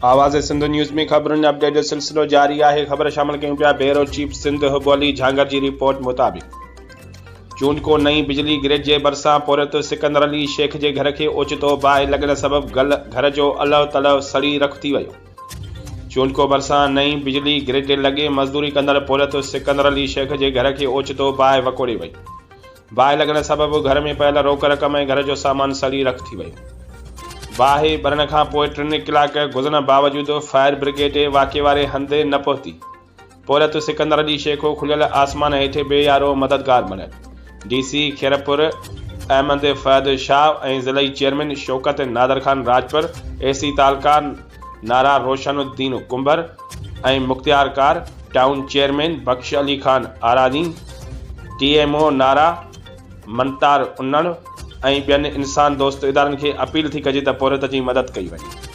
آواز سنڌ نيوز ۾ خبرن اپڊيٽ جو سلسلو جاري آهي خبر شامل ڪيون پيا بيورو چيف سنڌ حب علي جھانگر جي رپورٽ مطابق چونڊڪو نئين بجلي گريڊ جي ڀرسان پورهيت سڪندر علي شيخ جي گهر کي اوچتو باهه لڳڻ سبب گل گهر جو الهه تلهه سڙي رک ٿي ويو چونڊڪو ڀرسان نئين بجلي گريڊ لڳي مزدوري ڪندڙ پورهيت سڪندر علي شيخ جي گهر کي اوچتو باهه وڪوڙي وئي باهه لڳڻ سبب گهر ۾ پيل روڪ رقم ۽ گهر جو سامان سڙي رک ٿي ويو. باهه ٻرڻ کان پوء ٽن ڪلاڪ گذرڻ باوجود فائر برگيڊ واقعي واري هنڌ نه پهتي. پورهيت سڪندر علي شيخ کليل آسمان هيٺ بي يارو مددگار بڻيل. ڊي سي خيرپور احمد فهد شاهه ۽ ضلعي چيئرمين شوڪت نادر خان راڄپر، اي سي تعلقه نارا روشن الدين ڪنڀر ۽ مختيارڪار town chairman Bakhsh Ali Khan Araji, T M O Nara Mantar Unar ۽ ٻين انسان دوست ادارن کي اپيل ٿي ڪجي ته پورهيت جي مدد ڪئي وڃي.